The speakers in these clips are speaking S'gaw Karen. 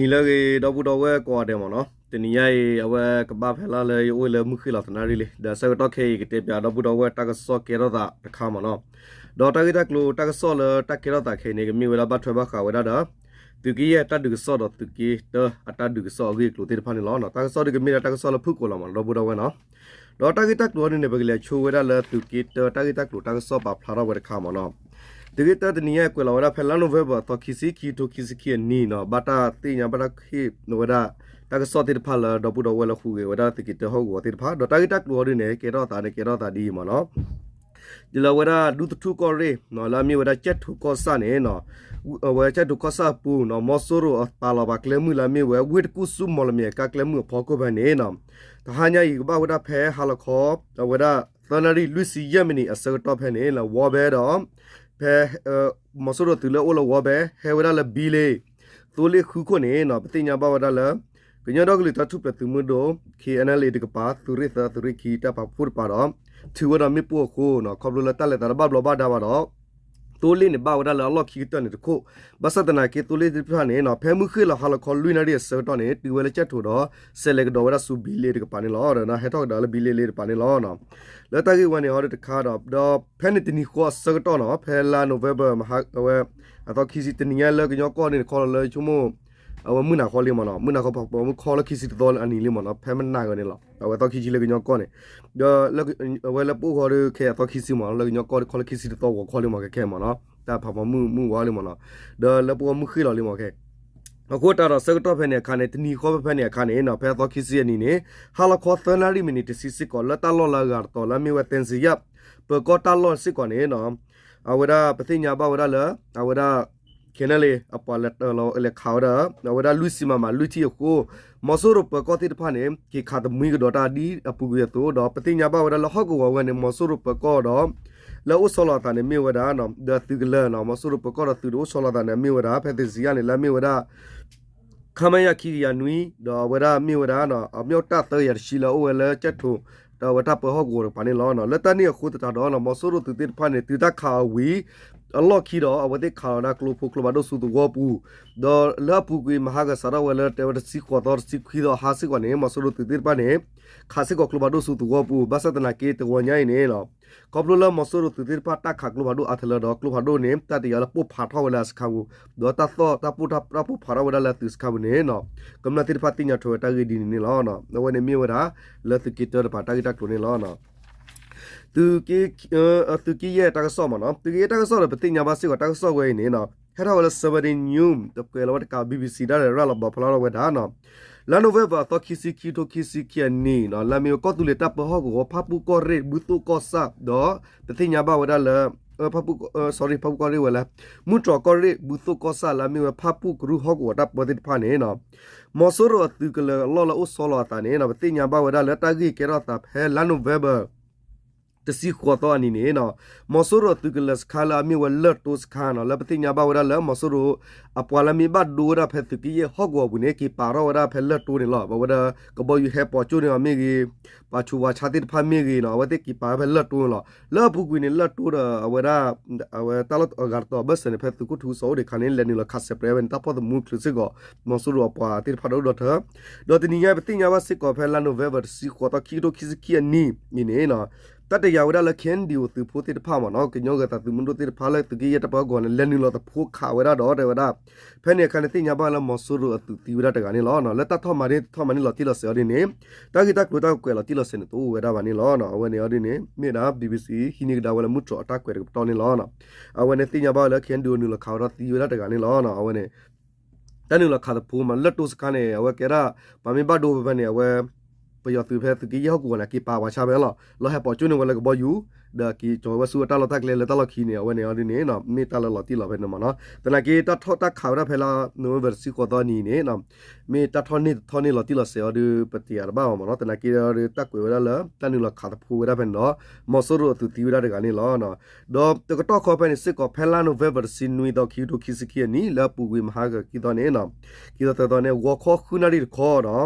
နံၤလၢအဂ့ၤ ဒီပုၢ်ဒီဝဲၢ်ကိးဂၤဒဲးမ့ၢ်နီၤ, တနံၤညါအံၤ အဝဲကဘၣ်ဖဲလၢလၢယအိၣ်လၢမုၢ်ဃ့ၢ်လီၤသနၣ်ရံၣ်လံ, ဒီးဆၢကတီၢ်ခဲအံၤ ကတဲပၠးဒီပုၢ်ဒီဝဲၢ်တၢ်ကစီၣ်ကဲထီၣ်သးတခါမ့ၢ်နီၤ, ဒီးတၢ်ဂ့ၢ်တၢ်ကျိၤတၢ်ကစီၣ်လၢတၢ်ကဲထီၣ်သးခဲအံၤန့ၣ် ကမ့ၢ်ဝဲဒၣ်ဘၣ်ထွဲဘၣ်ဃးဝဲဒၣ်ဒီး သုးက့ယဲၢ်တၢ်ဒုးကစီၣ်ဒီးသုးက့တၢအတၢ်ဒုးကစီၣ်အဂ့ၢ်အကျိၤသ့ၣ်တဖၣ်န့ၣ်လီၤ. တၢ်ကစီၣ်ဒုးကမ့ၢ်ဒၣ်တၢ်ကစီၣ်လၢဖုၣ်ကိာ်လီၤမ့ၢ်နီၤ ဒီပုၢ်ဒီဝဲၢ်နီၤ, ဒီးတၢ်ဂ့ၢ်တၢ်ကျိၤအံၤန့ၣ် ပကလဲၤဆိဝဲဒၣ်လၢသုးက့တၢတၢ်ဂ့ၢ်တၢ်ကျိၤတၢ်ကစီၣ်ပာ်ဖျါထီၣ်ဝဲတခါမ့ၢ်နီၤ, သုးက့တၢတနံၤညါကွဲးလီၤဝဲဒၣ်ဖဲလါ November အသီခံဆံ ခံကထိခံဆံခံအနံၤနီၤ ဘၣ်တၢ်သ့ၣ်ညါဘၣ်တၢ်ဟ့ၣ်ဝဲဒၣ် တၢ်ကစီၣ်သ့ၣ်တဖၣ်လၢဒီပုၢ်ဒီဝဲၢ်လၢဟူးဂဲၤဝဲဒၣ်သုးက့တၢဟီၣ်ကဝီၤသ့ၣ်တဖၣ် ဒီးတၢ်ဂ့ၢ်တၢ်ကျိၤအံၤန့ၣ် ကဲထီၣ်သးန့ၣ် ကဲထီၣ်သးဒ်အံၤမ့ၢ်နီၤ, ဒ်လၢဝဲဒၣ်ဒူသထူၣ်ကီၢ်ရ့ၣ်နီၤ လၢအမ့ၢ်ဝဲဒၣ်ကၠဲၣ်ထိၣ်ကီၢ်ဆၣ်န့ၣ်နီၤ, အဝဲကၠဲၣ်ထိၣ်ကီၢ်ဆၣ်အပူၤနီၤ မီၤစိရိၤအပာ်လီၤပာ်ကျဲမုၢ်လၢအမ့ၢ်ဝဲ ဝ့ၢ်တကူၣ်ဆူ မော်လမြိုင် ကါကျဲမုၢ်အဖီခိၣ်ဖဲန့ၣ်နီၤ, တဟါညါအံၤကဘၣ်ဝဲဒၣ်ဖဲဟါလီၤခီ အဝဲဒၣ်သၢနၣ်ရံၣ်လွံၢ်ဆံယဲၢ်မံးနံးအဆၢကတီၢ်ဖဲန့ၣ် လၢဝီဘဲဒီး ဖဲ မီၤစိရိၤသုးလၢအိၣ်လၢဝီဘဲ ဟဲဝဲဒၣ်လၢဘံလ့ သိလ့ၣ်ဃုခိၣ်န့ၣ်နီၤ ပသ့ၣ်ညါဘၣ်ဝဲဒၣ်လၢ ကညီဒီကလုာ်တၢ်ထူၣ်ဖျဲးသုးမုၢ်ဒိၣ် ခ့ၣ်အဲၣ်အဲၣ်လ်အ့ တကပၤ သုးရ့ၣ်သၢ သုးရ့ၣ်ခံ တၢ်ပာ်ဖှိၣ်တကပၤဒီး ထုးဝဲဒီးမ့ၣ်ပိၢ်အဃိနီၤ ခီဖျိလၢတၢ်လဲၤသးတဘၣ်ဘျီးဘၣ်ဒါဘၣ်ဒီး သိလ့ၣ်န့ၣ်ဘၣ်ဝဲဒၣ်လၢအလီၢ်ခံကတၢၢ်န့ၣ်တခိၣ်, ဘၣ်ဆၣ်သနာ်က့သိလ့ၣ်သ့ၣ်တဖၣ်န့ၣ်နီၤ ဖဲမုၢ်ဃ့ၢ်လီၤဟါလီၤခီလွံၢ်နၣ်ရံၣ်အဆၢကတီၢ်န့ၣ် တုၤဝဲလၢကၠဲၣ်ထိၣ်ဒီး ဆဲးလဲၤကဒီးဝဲဒၣ်ဆူဘံလ့တကပၤန့ၣ်လီၤ. ဒီးဟဲထီၣ်ကဒီးလၢဘံလ့လ့တကပၤန့ၣ်လီၤ. လၢတၢ်ဂ့ၢ်ဝဲန့ၣ်ဟီဒ်တခါဒီး ဒီးဖဲန့ၣ်တနံၤဃီအဆၢကတီၢ်နီၤ ဖဲလါ November မဟါ အဝဲ အသီခံဆံတနံၤညါလၢကညီကီၢ်န့ၣ် တခီလီၤလၢဆိကမိၣ် အဝဲမုၢ်နၤဃီလံမ့ၢ်နီၤ မုၢ်နၤဃီပှၤမုၢ်ခီလၢခံဆံတသီအနံၤလံမ့ၢ်နီၤ ဖဲမနၤဂၤန့ၣ်လီၤ. အဝဲသီခံဆံလၢကညီကီၢ်န့ၣ် ဒီး အဝဲလၢပအိၣ်ဃီဒီးခဲအသီခံဆံမ့ၢ်နီၤ လၢကညီကီၢ်ဒီးခီလၢခံဆံတသီဂီၤခီလံမ့ၢ်ခဲခဲမ့ၢ်နီၤ တၢ်ဖးမီၤမုၢ်မုၢ်ဝါလံမ့ၢ်နီၤ ဒီးလၢပအိၣ်မုၢ်ဃ့ၢ်လီၤလံမ့ၢ်ခဲ အဃိတၢ်ဒီးဆၢကတီၢ်ဖဲန့ၣ်အခါန့ၣ် တနံၤဃီဖဲဖဲန့ၣ်အခါန့ၣ်နီၤ ဖဲအသီခံဆံအနံၤန့ၣ် ဟါလီၤခီသၢနၣ်ရံၣ်မံးနံးတဆံစ့ၢ်ကီး လၢတၢ်လီၢ်လၢအဂၤတတီၤလၢအမ့ၢ်ဝဲ သဲစံယၣ် ပၢၤကီၢ်တၢ်လီၢ်စ့ၢ်ကီးန့ၣ်နီၤ အဝဲဒၣ်ပသ့ၣ်ညါဘၣ်ဝဲဒၣ်လၢ အဝဲဒၣ် ခဲန့ၣ်လံ အပှၤလဲၤခးဝဲဒၣ် အဝဲဒၣ်လွံၢ်ဆံမးမးလွံၢ်ထံၣ်အဃိ မီၤစိရိၤပၢၤကီၢ်သ့ၣ်တဖၣ်န့ၣ် က့ၤခးသမံကဒီးတၢ်ဒ်အပူၤကွံာ်အသိး ဒီးပသ့ၣ်ညါဘၣ်ဝဲဒၣ်လၢဟီၣ်ကဝီၤဝဲန့ၣ် မီၤစိရိၤပၢၤကီၢ်ဒီး လၢအအိၣ်ဆီလီၤအသးန့ၣ်မ့ၢ်ဝဲဒၣ် ဒီးသုးကလၢၤနီၤ မီၤစိရိၤပၢၤကီၢ်ဒီးသုးတအိၣ်ဆီလီၤအသးန့ၣ် အမ့ၢ်ဝဲဒၣ် ဖဲသ့စံယၣ်န့ၣ် လၢအမ့ၢ်ဝဲဒၣ် ခမရ ခံကယၤနွံ ဒီးအဝဲဒၣ်မ့ၢ်ဝဲဒၣ် အမျိၣ်တၢ်သၢကယၤတဆံလၢအအိၣ်ဝဲလၢကၠဲၣ်ထိၣ် ဒီးအဝဲတၢ်ပၢဟီၣ်ကဝီၤတကပၤန့ၣ်လီၤ. လၢတၢ်န့ၣ်အဃိသတးဒီး မီၤစိရိၤသုးသ့ၣ်တဖၣ်န့ၣ် တုၤတၢ်ခးအီၤဝံၤ အလီၢ်ခံဒီး အဝဲသ့ၣ်ခးလီၤဝဲဒၣ်ကျိဖိကျိဖးဒိၣ်ဆူသဝီပူၤ ဒီးလၢအပူၤကွံာ် မဟါဂၤစးထီၣ်ဝဲလၢတဲဝဲတဆံဃိးသီ တဆံခွံသီအဟါစ့ၢ်ကီးန့ၣ် မီၤစိရိၤသုးသ့ၣ်တဖၣ်န့ၣ် ခးစ့ၢ်ကီးကျိဖးဒိၣ်ဆူသဝီပူၤ ဘၣ်ဆၣ်သနာ်က့တဂီၤညါအံၤန့ၣ် ခီဖျိလၢမီၤစိရိၤသုးသ့ၣ်တဖၣ်တၢ်ခးကျိဖးဒိၣ်အါထဲလၢာ်ဒီး ကျိဖးဒိၣ်န့ၣ် တၢ်တယာ်လၢပိၢ်ဖးထီၣ်ဝဲလၢအစခါပူၤ ဒီးတၢ်သီၣ်တၢ်ပိၢ်တၢ်ပိၢ်ဖးထီၣ်ဝဲဒၣ်လၢသုးစခါပူၤန့ၣ် ကမျၢၢ်သ့ၣ်တဖၣ်သ့ၣ်ညါထွဲဝဲတၢ်ဂ့ၢ်ဒ်န့ၣ်န့ၣ်လီၤ. အဝဲန့ၣ်မ့ၢ်ဝဲဒၣ် လၢသုးက့တၢတပၤတၢ်ဂ့ၢ်တၢ်ကျိၤန့ၣ်လီၤ. သုးက့ သုးက့ယဲၢ်တၢ်ကစီၣ်မ့ၢ်နီၤ သုးက့ယဲၢ်တၢ်ကစီၣ်ဒီး ပသ့ၣ်ညါဘၣ်စ့ၢ်ကီးတၢ်ကစီၣ်ဝဲအံၤန့ၣ် ဟဲထီၣ်ဝဲလၢ Saturday News တကွဲးလီၤဝဲတကး BBC ဒၣ်လဲာ်ရၤလီၤဘၣ်ဖျါထီၣ်ဝဲဒၣ်နီၤ လါ November အသီခံဆံခံ ခံကထိခံဆံခံအနံၤ လၢအမ့ၢ်ဝဲကီၢ်သူလ့ၤတၢ်ပၢဟီၣ်ကဝီၤ ဖၣ်ပူၣ်ကီၢ်ရ့ၣ် ဘူၣ်သိၣ်ကီၢ်ဆၣ် ဒီး ပသ့ၣ်ညါဘၣ်ဝဲဒၣ်လၢ ဖၣ်ပူၣ် sorry ဖၣ်ပူၣ်ကီၢ်ရ့ၣ်ဝဲလဲၣ် မုၢ်တြီၢ်ကီၢ်ရ့ၣ် ဘူၣ်သိၣ်ကီၢ်ဆၣ် လၢအမ့ၢ်ဝဲဖၣ်ပူၣ်ကရူၢ်ဟီၣ်ကဝီၤတၢ်ပၢသ့ၣ်တဖၣ်န့ၣ် မီၤစိရိၤအသုးကလၢၤအလီၢ်လၢအိၣ်ဆီလီၤအသးန့ၣ် ပသ့ၣ်ညါဘၣ်ဝဲဒၣ်လၢတၢ်ဂ့ၢ်ကဲထီၣ်သးဖဲလါ November တဆံဃိးသီအနံၤန့ၣ် မီၤစိရိၤအသုးကလၢၤစခါလၢအမ့ၢ်ဝဲလၢၢ်တိစခါနီၤ လၢပသ့ၣ်ညါဘၣ်ဝဲဒၣ်လၢမီၤစိရိၤ အပှၤလၢမ့ၢ်ဘၣ်ဒိဝဲဒၣ်ဖဲသုးက့ယဲၢ်ဟီၣ်ကဝီၤပူၤန့ၣ် က့ၤပာ်ထီၣ်ဝဲဒၣ်ဖဲလၢၢ်တိန့ၣ်လီၤ. ပဝဲဒၣ်ကဘီယူၤဟဲပိာ်ကၠိန့ၢ်အီၤမ့ၢ်ဂ့ၤ ပှၤဆူးပှၤဆါသ့ၣ်တဖၣ်မ့ၢ်ဂ့ၤနီၤ အဝဲသ့ၣ်က့ၤပာ်ဝဲဖဲလၢၢ်တိန့ၣ်လီၤ. လၢအပူၤကွံာ်န့ၣ် လၢၢ်တိဒီးအဝဲဒၣ် အဝဲတၢ်လီၢ်အဂၤတတီၤဘၢၣ်စၢၤန့ၣ် ဖဲသုးခိၣ်ထူစီၤအိၣ်ဒံးခါန့ၣ် လဲၤနုာ်လီၤခးစဲးပြဲးဝဲန့ၣ် တၢ်ဖီၣ်သမူချုးစ့ၢ်ကီး မီၤစိရိၤအပှၤသ့ၣ်တဖၣ်ဒီးအိၣ်ဒီးထၢ ဒီးတနံၤညါပသ့ၣ်ညါဘၣ်စ့ၢ်ကီးဖဲလါ November တဆံဃိးသီခံကထိခံဆံခံအနံၤအံၤန့ၣ် တၢ်တယာ်ဝဲဒၣ်လၢ KNDO သုးဖိသ့ၣ်တဖၣ်မ့ၢ်နီၤ ကညီဂဲၤသးသုးမုၢ်ဒိၣ်သ့ၣ်တဖၣ်လၢသုးက့ယဲၢ်တၢ်ပၢဟီၣ်ကဝီၤန့ၣ် လဲၤနုာ်လီၤသဖိခးဝဲဒၣ်ဒီးတဲဝဲဒၣ် ဖဲန့ၣ်အခါန့ၣ် သ့ၣ်ညါဘၣ်လၢမီၤစိရိၤအသုးသံဝဲဒၣ်တဂၤန့ၣ်လီၤ. လၢတၢ်ထီၣ်မၤန့ၢ်ထီၣ်မၤန့ၢ်လီၤတံၢ်လီၤဆဲးအီၤဒ်န့ၣ် တၢ်ဂ့ၢ်တၢ်ကျိၤတၢ်ကွဲးလီၤတံၢ်လီၤဆဲးန့ၣ် တအိၣ်ဝဲဒၣ်ဘၣ်န့ၣ်လီၤ. အဝဲန့ၣ်အီၤဒ်န့ၣ် မ့ၢ်ဒၣ် BBC ဟံးန့ၢ်ကဒါဝဲလၢမုၢ်တြီၤအတၢ်ကွဲးတကပတီၢ်န့ၣ်လီၤ. အဝဲန့ၣ်သ့ၣ်ညါဘၣ်ဝဲလၢ KNDO နုာ်လီၤခးဝဲဒီးသံဝဲဒၣ်တဂၤန့ၣ်လီၤ. အဝဲန့ၣ် တၢ်နုာ်လီၤခးသဖိမ့ၢ်လၢၢ်တိစခါန့ၣ် အဝဲကဲဒၣ် ပှၤမ့ၢ်ဘၣ်ဒိဖဲဖဲန့ၣ် အဝဲ ပယီၤသုးဖဲသုးက့ယဲၢ်ဟီၣ်ကဝီၤန့ၣ် က့ၤပာ်ပှၤဆါဖဲလီၤ. လီၤဟဲပိာ်ကၠိန့ၢ်ဝဲလၢကဘီယူၤ ဒီးက့ၤကၠီၤဝဲဆူအတၢ်လီၢ်တၢ်ကျဲလၢတၢ်လီၢ်ခံန့ၣ် အဝဲန့ၣ်အီၤဒ်န့ၣ် မ့ၢ်တၢ်လၢလီၤတံၢ်လီၤဖဲန့ၣ်မ့ၢ်နီၤ. သနာ်က့တၢ်ထီၣ်တၢ်ခးဝဲဒၣ်ဖဲလါ November တဆံဃိးသီအနံၤန့ၣ် မ့ၢ်တၢ်ထီၣ်န့ၢ်တထီၣ်န့ၢ်လီၤတံၢ်လီၤဆဲးအီၤဒီး ပတယာ်တဘၣ်ဘၣ်မ့ၢ်နီၤ. သနာ်က့ဒီးတၢ်ကွဲးဝဲဒၣ်လၢ တၢ်နုာ်လီၤခးသဖိဝဲဒၣ်ဖဲန့ၣ်ဒီး မီၤစိရိၤအသုးသံဝဲဒၣ်တဂၤန့ၣ်လီၤ. ဒီးတကတီၢ်ခီဖဲန့ၣ်စ့ၢ်ကီး ဖဲလါ November တဆံနွံသီ ခံကထိခံဆံခံအနံၤ လၢအပူၤကွံာ်မဟါကခံသီန့ၣ် ခံသီသၢသီန့ၣ် ဂီၤခီဃုနၣ်ရံၣ်တခီဒီး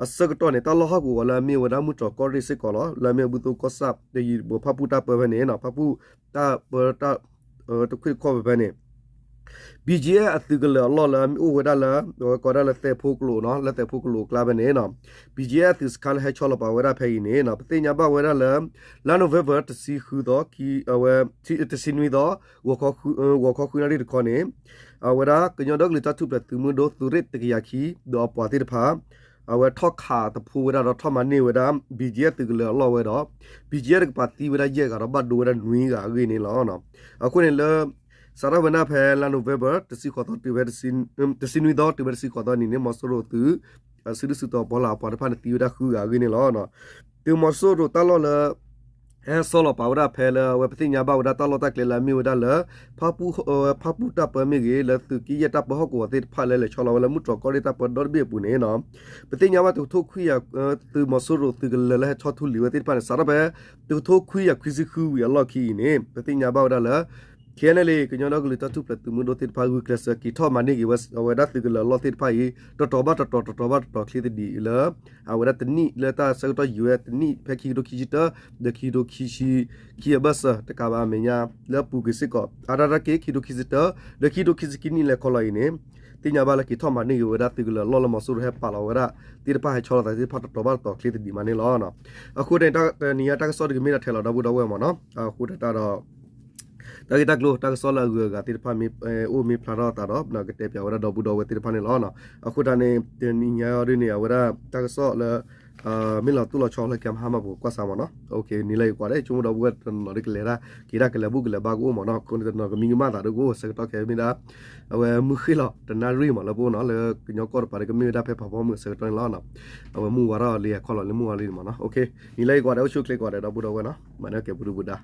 အဆၢကတီၢ်န့ၣ် တၢ်လီၢ်ဟီၣ်ကဝီၤလၢအမ့ၢ်ဝဲဒၣ်မုၢ်တြီၤကီၢ်ရ့ၣ်စ့ၢ်ကီးလီၤ. လၢအမ့ၢ်ဘူၣ်သိၣ်ကီၢ်ဆၣ် တယံၤတဘိဖၣ်ပူၣ်တၢ်ပၢဖဲန့ၣ် ဖၣ်ပူၣ်တၢ်ပၢတၢ် တခွံၣ်တခီၣ်ဖဲဖဲန့ၣ် BGF အသုးကလၢၤအလီၢ်လၢအမ့ၢ်အိၣ်ဝဲဒၣ်လၢ အဝဲကိးဒၣ်လၢသဲးဖိကလိာ်နီၤ, လၢသဲးဖိကလိာ်အကျါဖဲန့ၣ်နီၤ, BGF အသုးစခါလၢဟဲဆီလီၤပာ်ဝဲဒၣ်ဖဲအံၤန့ၣ်နီၤ, ပသ့ၣ်ညါဘၣ်ဝဲဒၣ်လၢ လါ November တဆံဃုသီ, အဝဲ တဆံနွံသီ, ဂီၤခီဃုနၣ်ရံၣ်တခီန့ၣ် အဝဲဒၣ်ကညီဒီကလုာ်တၢ်ထူၣ်ဖျဲးသုးမုၢ်ဒိၣ်သုးရ့ၣ်တကယၤခံ ဒီးအပှၤသ့ၣ်တဖၣ် အဝဲထီၣ်ခးသဖိဝဲဒၣ်ဒီးထီၣ်မၤန့ၢ်ဝဲဒၣ် BGF သုးကလၢၤအလီၢ်ဝဲဒီး BGF တကပၤသံဝဲဒၣ်ယဲၢ်ဂၤဒီးဘၣ်ဒိဝဲဒၣ်နွံဂၤအဂ့ၢ်န့ၣ်လီၤ. အဃိန့ၣ်လၢ စးထီၣ်ဝဲဒၣ်ဖဲလါ November တဆံဃိးသီတုၤဖဲ တဆံနွံသီတုၤဖဲတဆံဃိးသီနံၤန့ၣ် မီၤစိရိၤသုး စုဒုၣ်စုတီၤပီလၢအပှၤတဖၣ်န့ၣ်သံဝဲဒၣ်ဃုဂၤအဂ့ၢ်န့ၣ်လီၤ. သုးမီၤစိရိၤတၢ်လီၢ်လၢ ဟဲဆီလီၤပာ်ဝဲဒၣ်ဖဲလၢအဝဲပသ့ၣ်ညါဘၣ်ဝဲဒၣ်တၢ်လီၢ်တၢ်ကျဲလၢအမ့ၢ်ဝဲဒၣ်လၢ ဖၣ်ပူၣ်တၢ်ပၢမ့ၢ်ဂ့ၤ လၢသုးက့ယဲၢ်တၢ်ပၢဟီၣ်ကဝီၤသ့ၣ်တဖၣ်လၢလဲၤဆီလီၤဝဲလၢမုၢ်တြီၢ်ကီၢ်ရ့ၣ်တၢ်ပၢဒီတဘ့ၣ်အပူၤန့ၣ်နီၤ, ပသ့ၣ်ညါဘၣ်တကထိခွံကယၤ သုးမီၤစိရိၤသုးကလၢၤလၢဟဲဆီထူလံၤဝဲသ့ၣ်တဖၣ်န့ၣ် စးထီၣ်ဖဲ တကထိခွံကယၤခွံဆံဃုဝံၤအလီၢ်ခံအံၤန့ၣ် ပသ့ၣ်ညါဘၣ်ဝဲဒၣ်လၢ KNLA ကညီဒီကလုာ်တၢ်ထူၣ်ဖျဲးသုးမုၢ်ဒိၣ်သ့ၣ်တဖၣ် ဂုာ်ကျဲးစၢးက့ၤထီၣ်မၤန့ၢ်က့ၤဝဲအဝဲဒၣ်သုးကလၢၤအလီၢ်သ့ၣ်တဖၣ်အံၤ တတီၤဘၣ်တတီၤ တတီၤဘၣ်တတီၤချ့သဒံးလၢ အဝဲဒၣ်တနံၣ်လၢတၢ်ဆၢကတီၢ်ယံာ်ဝဲတနံၣ် ဖဲခံကထိခံဆံတၢ ဒီးခံကထိခံဆံခံအဘၢၣ်စၢၤတကးဘၣ်အမဲာ်ညါ လၢအပူၤကွံာ်စ့ၢ်ကီး အါဒၣ်တၢ်က့ၤ ခံကထိခံဆံတၢ ဒီးခံကထိခံဆံခံနံၣ်လဲၤခီလီၤအံၤန့ၣ် သ့ၣ်ညါဘၣ်လၢက့ၤထီၣ်မၤန့ၢ်က့ၤဝဲဒၣ်သုးကလၢၤအလီၢ်လၢမီၤစိရိၤဟဲပာ်လီၤဝဲဒၣ်သ့ၣ်တဖၣ် ဟဲဆီလီၤသးသ့ၣ်တဖၣ်တတီၤဘၣ်တတီၤချ့သဒံးမးန့ၣ်လီၤ. အဃိန့ၣ် တနံၤညါတၢ်ကစီၣ်တကမ့ၢ်ဒၣ်ထဲလီၤဒီပုၢ်ဒီဝဲၢ်မးနီၤ, အဃိတၢ်ဒီး တၢ်ဂ့ၢ်တၢ်ကျိၤ တၢ်ကစီၣ်လၢအဂုၤအဂၤသ့ၣ်တဖၣ်မ့ၢ် အိၣ်မ့ၢ်ဖျါထီၣ်အသးဒီး ကတဲပၠးဝဲဒၣ်ဒီပုၢ်ဒီဝဲၢ်သ့ၣ်တဖၣ်န့ၣ်လီၤ. အဃိတၢ်န့ၣ် တနံၤညါအီၤဒ်န့ၣ် အဝဲဒၣ်တၢ်ကစီၣ်လၢ မ့ၢ်လီၤတိၢ်လီၤဆီလၢကမၤဟါမၢ်ပူၤကွၢ်စးမးနီၤ, နံၤလၢယကွၢ်ဒီး ဆိကမိၣ်ဒီပုၢ်ဝဲၢ်တနီၤနီၤဒီးကလဲၤဒၣ် က့ၤဒၣ်ကလဲၤဘူၣ်ကလဲၤဘါကအိၣ်မးနီၤ, အဃိန့ၣ်တနီၤကမံကမၣ်သးဒီးကအိၣ် ဆၢကတီၢ်ခဲမ့ၢ်ဒၣ် အဝဲမုၢ်ဃ့ၢ်လီၤတနၣ်ရံၣ်မးလၢပအိၣ်နီၤ, လၢကညီကီၢ်တပၤဒီးကမ့ၢ်ဝဲဒၣ်ဖဲဖးဖီမုၢ်အဆၢကတီၢ်န့ၣ်လီၤ. အဝဲမုၢ်ဝါထီၣ်လံ အခီၣ်လီၤလံမုၢ်ဝါလံန့ၣ်မးနီၤ, နံၤလၢယကွၢ်ဒီး အိၣ်ဆူၣ်အိၣ်ချ့ကိးဂၤဒဲးဒီပုၢ်ဒီဝဲၢ်နီၤ, မၤန့ၢ်ကဲပူၤဒုပူၤဒါ